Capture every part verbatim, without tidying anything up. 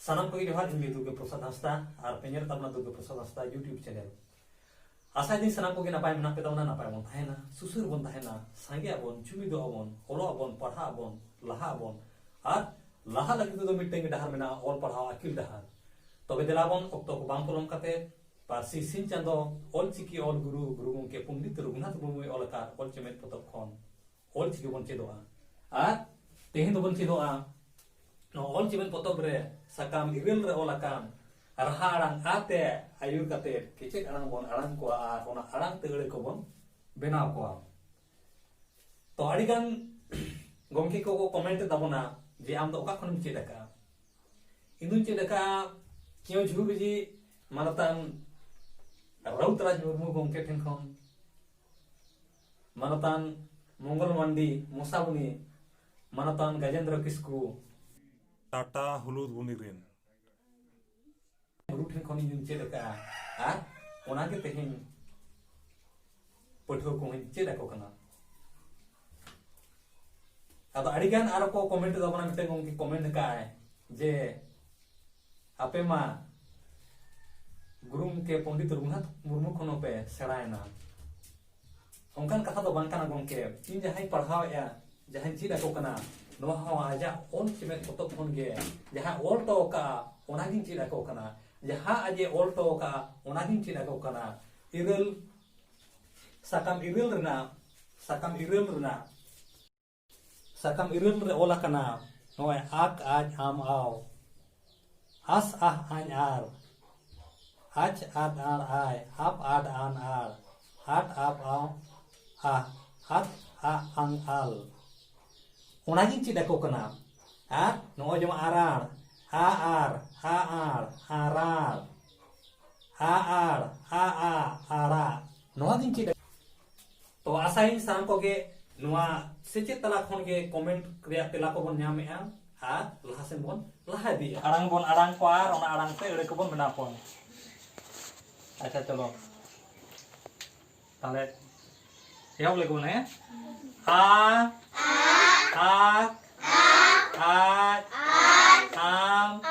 ᱥᱟᱱᱟᱢ ᱠᱚᱜᱮ ᱡᱚᱦᱟᱨ, ᱤᱧ ᱜᱮ ᱫᱩᱨᱜᱟᱹ ᱯᱨᱚᱥᱟᱫᱽ ᱦᱟᱸᱥᱫᱟ ᱟᱨ ᱯᱮ ᱧᱮᱞ ᱛᱟᱵᱚᱱᱟ ᱫᱩᱨᱜᱟᱹ ᱯᱨᱚᱥᱟᱫᱽ ᱦᱟᱸᱥᱫᱟ YouTube channel᱾ ᱟᱥᱟᱭ ᱫᱟᱹᱧ ᱥᱟᱱᱟᱢ ᱠᱚᱜᱮ ᱱᱟᱯᱟᱭ ᱢᱮᱱᱟᱜ ᱯᱮ ᱛᱟᱵᱚᱱᱟ, ᱱᱟᱯᱟᱭ ᱵᱚᱱ ᱛᱟᱦᱮᱱᱟ, ᱥᱩᱥᱟᱹᱨ ᱵᱚᱱ ᱛᱟᱦᱮᱱᱟ, ᱥᱟᱸᱜᱮ ᱟᱵᱚᱱ, ᱡᱩᱢᱤᱫᱚᱜ ᱟᱵᱚᱱ, ᱚᱞᱚᱜ ᱟᱵᱚᱱ, ᱯᱟᱲᱦᱟᱜ ᱟᱵᱚᱱ, ᱞᱟᱦᱟᱜ ᱟᱵᱚᱱ᱾ ᱟᱨ ᱞᱟᱦᱟ ᱞᱟᱹᱜᱤᱫ ᱛᱮᱫᱚ ᱢᱤᱫᱴᱟᱝ ᱜᱮ ᱰᱟᱦᱟᱨ ᱢᱮᱱᱟᱜᱼᱟ, ᱚᱞ ᱯᱟᱲᱦᱟᱣ ᱟᱹᱠᱤᱞ ᱰᱟᱦᱟᱨ᱾ ᱛᱚᱵᱮ ᱫᱮᱞᱟ ᱵᱚᱱ, ᱚᱠᱛᱚ ᱠᱚ ᱵᱟᱝ ᱯᱚᱞᱚᱢ ᱠᱟᱛᱮ ᱯᱟᱹᱨᱥᱤ ᱥᱤᱧ ᱪᱟᱸᱫᱚ ᱚᱞ ᱪᱤᱠᱤ ᱚᱞ ᱜᱩᱨᱩ, ᱜᱩᱨᱩ ᱜᱚᱢᱠᱮ ᱯᱚᱱᱰᱤᱛ ᱨᱚᱜᱷᱩᱱᱟᱛᱷ ᱢᱩᱨᱢᱩᱭ ᱚᱞ ᱟᱠᱟᱫ ᱚᱞ ᱪᱮᱢᱮᱫ ᱯᱚᱛᱚᱵ ᱠᱷᱚᱱ ᱚᱞ ᱪᱤᱠᱤ ᱵᱚᱱ ᱪᱮᱫᱚᱜᱼᱟ᱾ ᱟᱨ ᱛᱮᱦᱮᱧ ᱫᱚᱵᱚᱱ ᱪᱮᱫᱚᱜᱼᱟ ᱱᱚᱣᱟ ᱚᱞ ᱪᱮᱢᱮᱫ ᱯᱚᱛᱚᱵ ᱨᱮ ᱥᱟᱠᱟᱢ ᱤᱨᱟᱹᱞ ᱨᱮ ᱚᱞ ᱟᱠᱟᱱ ᱨᱟᱦᱟ ᱟᱲᱟᱝ ᱟ ᱛᱮ ᱟᱹᱭᱩᱨ ᱠᱟᱛᱮ ᱠᱮᱪᱮᱫ ᱟᱲᱟᱝ ᱵᱚᱱ ᱟᱲᱟᱝ ᱠᱚᱣᱟ ᱟᱨ ᱚᱱᱟ ᱟᱲᱟᱝ ᱛᱮ ᱟᱹᱲᱟᱹ ᱠᱚᱵᱚᱱ ᱵᱮᱱᱟᱣ ᱠᱚᱣᱟ᱾ ᱛᱚ, ᱟᱹᱰᱤᱜᱟᱱ ᱜᱚᱢᱠᱮ ᱠᱚᱠᱚ comment ᱮᱫ ᱛᱟᱵᱚᱱᱟ ᱡᱮ, "ᱟᱢ ᱫᱚ ᱚᱠᱟ ᱠᱷᱚᱱᱮᱢ ᱪᱮᱫ ᱟᱠᱟᱫᱼᱟ?" ᱤᱧ ᱫᱩᱧ ᱪᱮᱫ ᱟᱠᱟᱫᱼᱟ ᱠᱮᱣᱡᱷᱩᱨ ᱵᱤᱡᱤ ᱢᱟᱱᱚᱛᱟᱱ ᱨᱟᱩᱛ ᱨᱟᱡᱽ ᱢᱩᱨᱢᱩ ᱜᱚᱢᱠᱮ ᱴᱷᱮᱱ ᱠᱷᱚᱱ, ᱢᱟᱱᱚᱛᱟᱱ ᱢᱚᱝᱜᱚᱞ ᱢᱟᱱᱰᱤ ᱢᱚᱥᱟᱵᱩᱱᱤ, ᱢᱟᱱᱚᱛᱟᱱ ᱜᱟᱡᱮᱱᱫᱨᱚ ᱠᱤᱥᱠᱩ, ᱴᱟᱴᱟ ᱦᱩᱞᱩᱫ ᱵᱩᱱᱤ ᱨᱮᱱ ᱜᱩᱨᱩ ᱴᱷᱮᱱ ᱠᱷᱚᱱ ᱤᱧ ᱪᱮᱫ ᱟᱠᱟᱫᱼᱟ, ᱟᱨ ᱚᱱᱟᱜᱮ ᱛᱮᱦᱮᱧ ᱯᱟᱹᱴᱷᱩᱣᱟᱹ ᱠᱚᱦᱚᱸᱧ ᱪᱮᱫ ᱟᱠᱚ ᱠᱟᱱᱟ᱾ ᱟᱫᱚ ᱟᱹᱰᱤᱜᱟᱱ ᱟᱨᱚ ᱠᱚ comment ᱮᱫᱟ, ᱚᱱᱟ ᱢᱤᱫᱴᱮᱱ ᱜᱚᱢᱠᱮ comment ᱟᱠᱟᱫᱼᱟᱭ ᱡᱮ, "ᱟᱯᱮ ᱢᱟ ᱜᱩᱨᱩ ᱜᱚᱢᱠᱮ ᱯᱚᱱᱰᱤᱛ ᱨᱚᱜᱷᱩᱱᱟᱛᱷ ᱢᱩᱨᱢᱩ ᱠᱷᱚᱱ ᱦᱚᱸᱯᱮ ᱥᱮᱬᱟᱭᱮᱱᱟ᱾" ᱚᱱᱠᱟᱱ ᱠᱟᱛᱷᱟ ᱫᱚ ᱵᱟᱝ ᱠᱟᱱᱟ ᱜᱚᱢᱠᱮ᱾ ᱤᱧ ᱡᱟᱦᱟᱸᱧ ᱯᱟᱲᱦᱟᱣᱮᱫᱼᱟ, ᱡᱟᱦᱟᱸᱧ ᱪᱮᱫ ᱟᱠᱚ ᱠᱟᱱᱟ, ᱱᱚᱣᱟ ᱦᱚᱸ ᱟᱡᱟᱜ ᱚᱞ ᱪᱮᱢᱮᱫ ᱯᱚᱛᱚᱵ ᱠᱷᱚᱱ ᱜᱮ ᱡᱟᱦᱟᱸ ᱚᱞ ᱦᱚᱴᱚ ᱟᱠᱟᱫᱼᱟ, ᱚᱱᱟᱜᱤᱧ ᱪᱮᱫ ᱟᱠᱚ ᱠᱟᱱᱟ᱾ ᱡᱟᱦᱟᱸ ᱟᱡ ᱮ ᱚᱞ ᱦᱚᱴᱚ ᱟᱠᱟᱫᱼᱟ, ᱚᱱᱟᱜᱤᱧ ᱪᱮᱫ ᱟᱠᱚ ᱠᱟᱱᱟ᱾ ᱤᱨᱟᱹᱞ, ᱥᱟᱠᱟᱢ ᱤᱨᱟᱹᱞ ᱨᱮᱱᱟᱜ, ᱥᱟᱠᱟᱢ ᱤᱨᱟᱹᱞ ᱨᱮᱱᱟᱜ, ᱥᱟᱠᱟᱢ ᱤᱨᱟᱹᱞ ᱨᱮ ᱚᱞ ᱟᱠᱟᱱᱟ, ᱱᱚᱜᱼᱚᱭ ᱟᱠ, ᱟᱡ, ᱟᱢ, ᱟᱣ, ᱟᱥ, ᱟᱦ, ᱟᱧ, ᱟᱨ, ᱟᱪ, ᱟᱫ, ᱟᱲ, ᱟᱭ, ᱟᱯ, ᱟᱰ, ᱟᱱ, ᱟᱲ, ᱟᱴ, ᱟᱯ, ᱟᱣ, ᱟᱦ, ᱟᱛ, ᱟ, ᱟᱝ, ᱟᱞ᱾ ᱚᱱᱟᱜᱤᱧ ᱪᱮᱫ ᱟᱠᱚ ᱠᱟᱱᱟ᱾ ᱟᱨ ᱱᱚᱜᱼᱚᱭ ᱡᱮᱢᱚᱱ ᱟᱨᱟᱲ, ᱟ, ᱟᱨ, ᱟ, ᱟᱲ, ᱟᱨᱟᱲ, ᱟ, ᱟᱲ, ᱟ, ᱟ, ᱟᱲᱟ, ᱱᱚᱣᱟᱜᱤᱧ ᱪᱮᱫ᱾ ᱛᱚ, ᱟᱥᱟᱭᱟᱹᱧ ᱥᱟᱱᱟᱢ ᱠᱚᱜᱮ ᱱᱚᱣᱟ ᱥᱮᱪᱮᱫ ᱛᱟᱞᱟ ᱠᱷᱚᱱ ᱜᱮ comment ᱨᱮᱭᱟᱜ ᱛᱮᱞᱟ ᱠᱚᱵᱚᱱ ᱧᱟᱢᱮᱜᱼᱟ ᱟᱨ ᱞᱟᱦᱟ ᱥᱮᱱ ᱵᱚᱱ ᱞᱟᱦᱟ ᱤᱫᱤᱜᱼᱟ᱾ ᱟᱲᱟᱝ ᱵᱚᱱ ᱟᱲᱟᱝ ᱠᱚᱣᱟ ᱟᱨ ᱚᱱᱟ ᱟᱲᱟᱝ ᱛᱮ ᱟᱹᱲᱟᱹ ᱠᱚᱵᱚᱱ ᱵᱮᱱᱟᱣ ᱠᱚᱣᱟ᱾ ᱟᱪᱪᱷᱟ, ᱪᱚᱞᱚ ᱛᱟᱦᱞᱮ ᱮᱦᱚᱵ ᱞᱮᱜᱮ ᱵᱚᱱ, ᱦᱮᱸ? ᱟ, ᱟᱠ, ᱟᱡ, ᱟᱢ,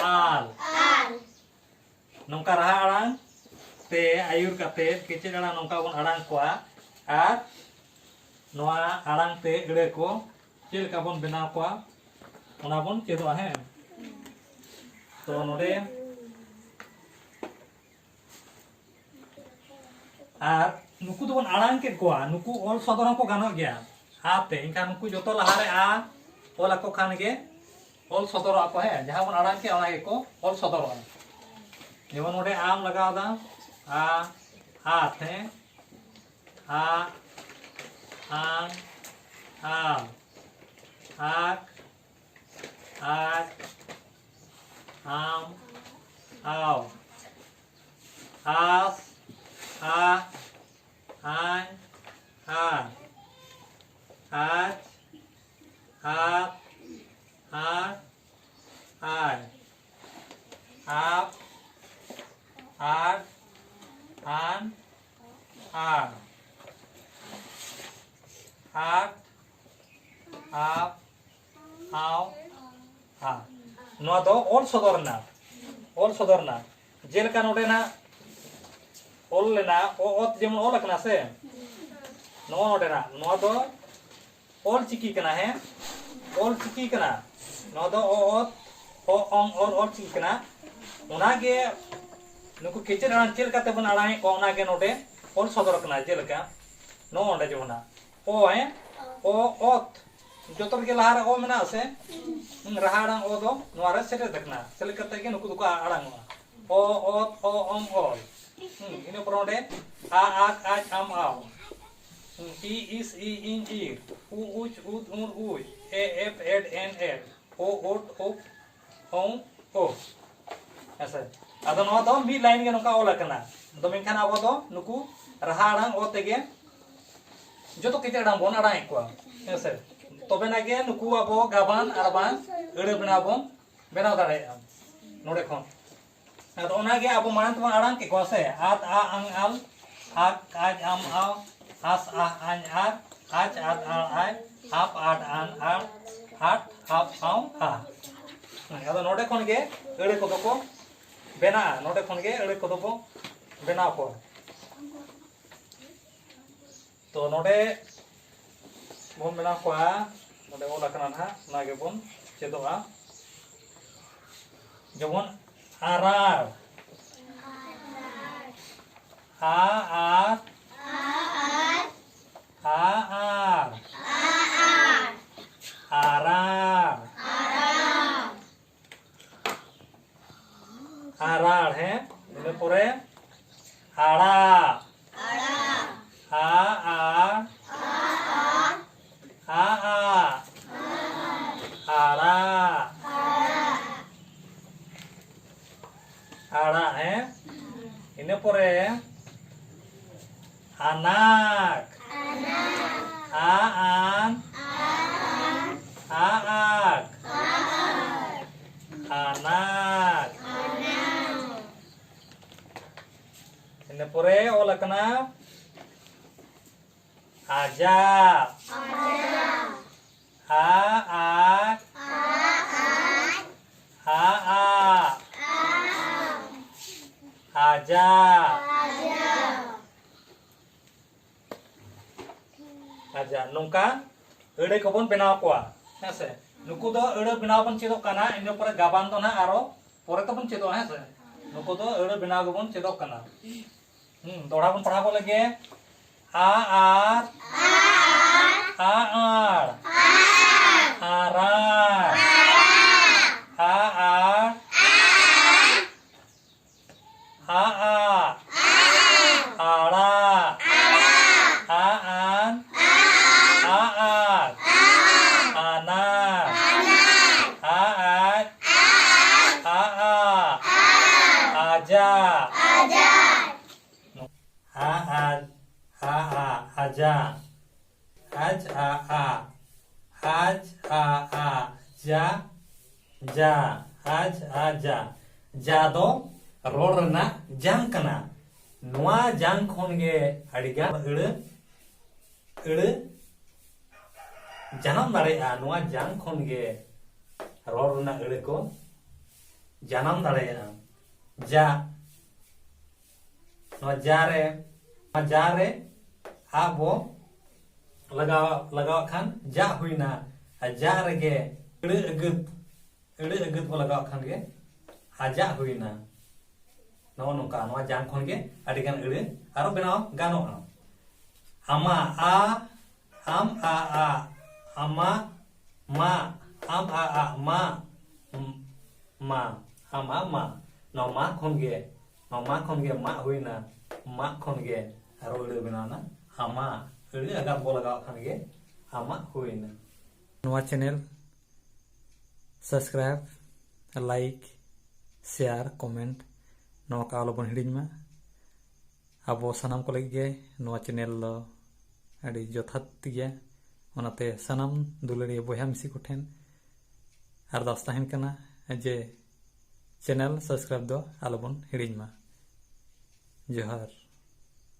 ᱟᱞ᱾ ᱱᱚᱝᱠᱟ ᱨᱟᱦᱟ ᱟᱲᱟᱝ ᱛᱮ ᱟᱹᱭᱩᱨ ᱠᱟᱛᱮ ᱠᱮᱪᱮᱫ ᱟᱲᱟᱝ ᱱᱚᱝᱠᱟ ᱵᱚᱱ ᱟᱲᱟᱝ ᱠᱚᱣᱟ᱾ ᱟᱨ ᱱᱚᱣᱟ ᱟᱲᱟᱝ ᱛᱮ ᱟᱹᱲᱟᱹ ᱠᱚ ᱪᱮᱫ ᱞᱮᱠᱟ ᱵᱚᱱ ᱵᱮᱱᱟᱣ ᱠᱚᱣᱟ, ᱚᱱᱟ ᱵᱚᱱ ᱪᱮᱫᱚᱜᱼᱟ᱾ ᱦᱮᱸ, ᱛᱚ ᱱᱚᱰᱮ ᱟᱨ ᱱᱩᱠᱩ ᱫᱚᱵᱚᱱ ᱟᱲᱟᱝ ᱠᱮᱫ ᱠᱚᱣᱟ, ᱱᱩᱠᱩ ᱚᱞ ᱥᱚᱫᱚᱨ ᱦᱚᱸᱠᱚ ᱜᱟᱱᱚᱜ ᱜᱮᱭᱟ ᱟ ᱛᱮ᱾ ᱮᱱᱠᱷᱟᱱ ᱱᱩᱠᱩ ᱡᱚᱛᱚ ᱞᱟᱦᱟᱨᱮ ᱟ ᱚᱞ ᱟᱠᱚ ᱠᱷᱟᱱ ᱜᱮ ᱚᱞ ᱥᱚᱫᱚᱨᱚᱜᱼᱟ ᱠᱚ᱾ ᱦᱮᱸ, ᱡᱟᱦᱟᱸ ᱵᱚᱱ ᱟᱲᱟᱝ ᱠᱮᱫ, ᱚᱱᱟ ᱜᱮᱠᱚ ᱚᱞ ᱥᱚᱫᱚᱨᱚᱜᱼᱟ᱾ ᱡᱮᱢᱚᱱ ᱱᱚᱰᱮ ᱟᱢ ᱞᱟᱜᱟᱣ ᱮᱫᱟ, ᱟ, ᱟᱛ, ᱦᱮᱸ, ᱟ, ᱟᱝ, ᱟᱣ, ᱟᱠ, ᱟᱡ, ᱟᱢ, ᱟᱣ, ᱟᱥ, ᱟ, ᱟᱧ, ᱟᱨ, ᱟᱪ, ᱟᱛ, ᱟᱲ, ᱟᱭ, ᱟᱯ, ᱟᱰ, ᱟᱱ, ᱟᱲ, ᱟᱴ, ᱟᱯ, ᱟᱣ, ᱟ᱾ ᱱᱚᱣᱟ ᱫᱚ ᱚᱞ ᱥᱚᱫᱚᱨ ᱨᱮᱱᱟᱜ, ᱚᱞ ᱥᱚᱫᱚᱨ ᱨᱮᱱᱟᱜ᱾ ᱡᱮᱞᱮᱠᱟ ᱱᱚᱰᱮ ᱱᱟᱜ ᱚᱞ ᱞᱮᱱᱟ, ᱚ ᱚᱛ ᱡᱮᱢᱚᱱ ᱚᱞ ᱟᱠᱟᱱᱟ ᱥᱮ, ᱱᱚᱜᱼᱚ ᱱᱚᱰᱮ ᱱᱟᱜ, ᱱᱚᱣᱟ ᱫᱚ ᱚᱞ ᱪᱤᱠᱤ ᱠᱟᱱᱟ᱾ ᱦᱮᱸ, ᱚᱞ ᱪᱤᱠᱤ ᱠᱟᱱᱟ᱾ ᱱᱚᱣᱟ ᱫᱚ ᱚ ᱚᱛ, ᱚ ᱚᱝ ᱚᱞ, ᱚᱞ ᱪᱤᱠᱤ ᱠᱟᱱᱟ᱾ ᱚᱱᱟᱜᱮ ᱱᱩᱠᱩ ᱠᱮᱪᱮᱫ ᱟᱲᱟᱝ ᱪᱮᱫ ᱞᱮᱠᱟᱛᱮ ᱵᱚᱱ ᱟᱲᱟᱝ ᱮᱫ ᱠᱚᱣᱟ, ᱚᱱᱟᱜᱮ ᱱᱚᱰᱮ ᱚᱞ ᱥᱚᱫᱚᱨ ᱠᱟᱱᱟ᱾ ᱡᱮᱞᱮᱠᱟ ᱱᱚᱜᱼᱚ ᱱᱚᱰᱮ ᱡᱮᱢᱚᱱ ᱱᱟᱜ ᱚ, ᱦᱮᱸ, ᱚ ᱚᱛ, ᱡᱚᱛᱚ ᱨᱮᱜᱮ ᱞᱟᱦᱟᱨᱮ ᱚ ᱢᱮᱱᱟᱜᱼᱟ ᱥᱮ? ᱦᱩᱸ, ᱨᱟᱦᱟ ᱟᱲᱟᱝ ᱚ ᱫᱚ ᱱᱚᱣᱟ ᱨᱮ ᱥᱮᱞᱮᱫ ᱟᱠᱟᱱᱟ᱾ ᱥᱮᱞᱮᱫ ᱠᱟᱛᱮ ᱜᱮ ᱱᱩᱠᱩ ᱫᱚᱠᱚ ᱟᱲᱟᱝᱚᱜᱼᱟ᱾ ᱚ ᱚᱛ, ᱚ ᱚᱝ ᱚᱞ᱾ ᱦᱩᱸ, ᱤᱱᱟᱹ ᱯᱚᱨᱮ ᱚᱸᱰᱮ ᱟ ᱟᱠ ᱟᱪ ᱟᱢ ᱟᱣ᱾ ᱦᱩᱸ, ᱤ ᱤᱥ ᱤ ᱤᱧ ᱤᱨ᱾ ᱩ ᱩᱪ ᱩᱫ ᱩᱬ ᱩᱭ᱾ ᱮ ᱮᱯ ᱮᱰ ᱮᱱ ᱮᱰ᱾ ᱳ ᱳᱴ ᱳᱯ ᱳᱝ ᱳ᱾ ᱦᱮᱸ ᱥᱮ? ᱟᱫᱚ ᱱᱚᱣᱟ ᱫᱚ ᱢᱤᱫ ᱞᱟᱭᱤᱱ ᱜᱮ ᱱᱚᱝᱠᱟ ᱚᱞ ᱟᱠᱟᱱᱟ᱾ ᱟᱫᱚ ᱢᱮᱱᱠᱷᱟᱱ ᱟᱵᱚ ᱫᱚ ᱱᱩᱠᱩ ᱨᱟᱦᱟ ᱟᱲᱟᱝ ᱚ ᱛᱮᱜᱮ ᱡᱚᱛᱚ ᱠᱮᱪᱮᱫ ᱟᱲᱟᱝ ᱵᱚᱱ ᱟᱲᱟᱝ ᱮᱫ ᱠᱚᱣᱟ᱾ ᱦᱮᱸ ᱥᱮ? ᱛᱚᱵᱮᱱᱟᱜ ᱜᱮ ᱱᱩᱠᱩ ᱟᱵᱚ ᱜᱟᱵᱟᱱ ᱟᱨ ᱵᱟᱝ ᱟᱹᱲᱟᱹ ᱵᱮᱱᱟᱣ ᱵᱚᱱ ᱵᱮᱱᱟᱣ ᱫᱟᱲᱮᱭᱟᱜᱼᱟ ᱱᱚᱰᱮ ᱠᱷᱚᱱ᱾ ᱟᱫᱚ ᱚᱱᱟᱜᱮ ᱟᱵᱚ ᱢᱟᱲᱟᱝ ᱛᱮᱵᱚᱱ ᱟᱲᱟᱝ ᱠᱮᱫ ᱠᱚᱣᱟ ᱥᱮ, ᱟᱛ, ᱟ, ᱟᱝ, ᱟᱞ, ᱟᱠ, ᱟᱡ, ᱟᱢ, ᱟᱣ, ᱟᱥ, ᱟᱦ, ᱟᱧ, ᱟᱨ, ᱟᱪ, ᱟᱛ, ᱟᱲ, ᱟᱭ, ᱟᱯ, ᱟᱰ, ᱟᱱ, ᱟᱲ, ᱟᱴ, ᱟᱯ, ᱟᱣ, ᱟ᱾ ᱟᱫᱚ ᱱᱚᱰᱮ ᱠᱷᱚᱱ ᱜᱮ ᱟᱹᱲᱟᱹ ᱠᱚᱫᱚ ᱠᱚ ᱵᱮᱱᱟᱜᱼᱟ, ᱱᱚᱰᱮ ᱠᱷᱚᱱ ᱜᱮ ᱟᱹᱲᱟᱹ ᱠᱚᱫᱚ ᱵᱚ ᱵᱮᱱᱟᱣ ᱠᱚᱣᱟ᱾ ᱛᱚ ᱱᱚᱰᱮ ᱵᱚᱱ ᱵᱮᱱᱟᱣ ᱠᱚᱣᱟ, ᱱᱚᱰᱮ ᱚᱞ ᱟᱠᱟᱱᱟ ᱱᱟᱦᱟᱜ, ᱚᱱᱟ ᱜᱮᱵᱚᱱ ᱪᱮᱫᱚᱜᱼᱟ᱾ ᱡᱮᱢᱚᱱ ᱟᱨᱟᱲ, ᱟ ᱟᱨ, ᱟ ᱟᱨ, ᱟᱨᱟᱲ, ᱟᱨᱟᱲ, ᱦᱮᱸ᱾ ᱤᱱᱟᱹ ᱯᱚᱨᱮ ᱟᱲᱟᱜ, ᱟ ᱟᱨ, ᱟ ᱟ, ᱟᱲᱟᱜ, ᱟᱲᱟᱜ, ᱦᱮᱸ᱾ ᱤᱱᱟᱹ ᱯᱚᱨᱮ ᱟᱱᱟᱠ, ᱟ ᱟᱱ, ᱟ ᱟᱠ, ᱟᱱᱟᱠ᱾ ᱤᱱᱟᱹ ᱯᱚᱨᱮ ᱚᱞ ᱟᱠᱟᱱᱟ ᱟᱡᱟᱜ, ᱟ ᱟ, ᱟ ᱟ, ᱟᱡᱟᱜ, ᱟᱡᱟᱜ᱾ ᱱᱚᱝᱠᱟ ᱟᱹᱲᱟᱹ ᱠᱚᱵᱚᱱ ᱵᱮᱱᱟᱣ ᱠᱚᱣᱟ, ᱦᱮᱸ ᱥᱮ᱾ ᱱᱩᱠᱩ ᱫᱚ ᱟᱹᱲᱟᱹ ᱵᱮᱱᱟᱣ ᱵᱚᱱ ᱪᱮᱫᱚᱜ ᱠᱟᱱᱟ, ᱤᱱᱟᱹ ᱯᱚᱨᱮ ᱜᱟᱵᱟᱱ ᱫᱚ ᱱᱟᱦᱟᱜ ᱟᱨᱚ ᱯᱚᱨᱮ ᱛᱮᱵᱚᱱ ᱪᱮᱫᱚᱜᱼᱟ, ᱦᱮᱸ ᱥᱮ᱾ ᱱᱩᱠᱩ ᱫᱚ ᱟᱹᱲᱟᱹ ᱵᱮᱱᱟᱣ ᱜᱮᱵᱚᱱ ᱪᱮᱫᱚᱜ ᱠᱟᱱᱟ᱾ ᱦᱩᱸ, ᱫᱚᱦᱲᱟ ᱵᱚᱱ ᱯᱟᱲᱦᱟᱣ ᱠᱚ ᱞᱮᱜᱮ᱾ ᱟ ᱟᱨ, ᱟ ᱟᱲ, ᱟᱨᱟᱲ, ᱟ ᱟᱲ, ᱟ ᱟ, ᱟᱲᱟᱜ, ᱟ ᱟᱱ, ᱟ ᱟᱠ, ᱟᱱᱟᱠ, ᱟ ᱟᱡ, ᱟ ᱟ, ᱟᱡᱟᱜ᱾ ᱟ ᱟ, ᱟ ᱟ, ᱟᱡᱟᱜ᱾ ᱟᱡ ᱟ ᱟ, ᱟᱡ ᱟ ᱟ, ᱡᱟ, ᱡᱟ, ᱟᱡ ᱟ ᱡᱟ᱾ ᱡᱟ ᱫᱚ ᱨᱚᱲ ᱨᱮᱱᱟᱜ ᱡᱟᱝ ᱠᱟᱱᱟ᱾ ᱱᱚᱣᱟ ᱡᱟᱝ ᱠᱷᱚᱱ ᱜᱮ ᱟᱹᱰᱤᱜᱟᱱ ᱟᱹᱲᱟᱹ, ᱟᱹᱲᱟᱹ ᱡᱟᱱᱟᱢ ᱫᱟᱲᱮᱭᱟᱜᱼᱟ᱾ ᱱᱚᱣᱟ ᱡᱟᱝ ᱠᱷᱚᱱ ᱜᱮ ᱨᱚᱲ ᱨᱮᱱᱟᱜ ᱟᱹᱲᱟᱹ ᱠᱚ ᱡᱟᱱᱟᱢ ᱫᱟᱲᱮᱭᱟᱜᱼᱟ᱾ ᱡᱟ, ᱱᱚᱣᱟ ᱡᱟ ᱨᱮ, ᱱᱚᱣᱟ ᱡᱟ ᱨᱮ ᱟᱵᱚ ᱞᱟᱜᱟᱣ, ᱞᱟᱜᱟᱣᱟᱜ ᱠᱷᱟᱱ ᱡᱟ ᱦᱩᱭᱱᱟ᱾ ᱟᱨ ᱡᱟ ᱨᱮᱜᱮ ᱟᱹᱲᱟᱹ ᱟᱹᱜᱟᱹᱛ, ᱟᱹᱲᱟᱹ ᱟᱹᱜᱟᱹᱛ ᱵᱚ ᱞᱟᱜᱟᱣᱟᱜ ᱠᱷᱟᱱ ᱜᱮ ᱟᱡᱟᱜ ᱦᱩᱭᱱᱟ᱾ ᱱᱚᱜᱼᱚ ᱱᱚᱝᱠᱟ, ᱱᱚᱣᱟ ᱡᱟᱝ ᱠᱷᱚᱱ ᱜᱮ ᱟᱹᱰᱤ ᱜᱟᱱ ᱟᱹᱲᱟᱹ ᱟᱨᱚ ᱵᱮᱱᱟᱣ ᱜᱟᱱᱚᱜᱼᱟ᱾ ᱟᱢᱟ, ᱟ, ᱟᱢ, ᱟ, ᱟ, ᱟᱢᱟ, ᱢᱟ, ᱟᱢ, ᱟ, ᱟ, ᱢᱟ, ᱢ-, ᱢᱟ, ᱟᱢᱟ, ᱢᱟ᱾ ᱱᱚᱣᱟ ᱢᱟ ᱠᱷᱚᱱ ᱜᱮ, ᱱᱚᱣᱟ ᱢᱟ ᱠᱷᱚᱱ ᱜᱮ ᱢᱟᱜ ᱦᱩᱭᱱᱟ, ᱢᱟᱜ ᱠᱷᱚᱱ ᱜᱮ ᱟᱨᱚ ᱟᱹᱲᱟᱹ ᱵᱮᱱᱟᱣ ᱮᱱᱟ, ᱟᱢᱟ, ᱟᱹᱲᱟᱹ ᱟᱜᱟᱛ ᱵᱚ ᱞᱟᱜᱟᱣᱟᱜ ᱠᱷᱟᱱ ᱜᱮ ᱟᱢᱟᱜ ᱦᱩᱭᱱᱟ᱾ ᱱᱚᱣᱟ channel subscribe, like, share, comment ᱱᱚᱣᱟ ᱠᱚ ᱟᱞᱚᱵᱚᱱ ᱦᱤᱲᱤᱧ ᱢᱟ᱾ ᱟᱵᱚ ᱥᱟᱱᱟᱢ ᱠᱚ ᱞᱟᱹᱜᱤᱫ ᱜᱮ ᱱᱚᱣᱟ channel ᱫᱚ ᱟᱹᱰᱤ ᱡᱚᱛᱷᱟᱛ ᱜᱮᱭᱟ᱾ ᱚᱱᱟᱛᱮ ᱥᱟᱱᱟᱢ ᱫᱩᱞᱟᱹᱲᱤᱭᱟᱹ ᱵᱚᱭᱦᱟ ᱢᱤᱥᱤ ᱠᱚᱴᱷᱮᱱ ᱟᱨᱫᱟᱥ ᱛᱟᱦᱮᱱ ᱠᱟᱱᱟ ᱡᱮ channel subscribe ᱫᱚ ᱟᱞᱚᱵᱚᱱ ᱦᱤᱲᱤᱧ ᱢᱟ᱾ ᱡᱚᱦᱟᱨ᱾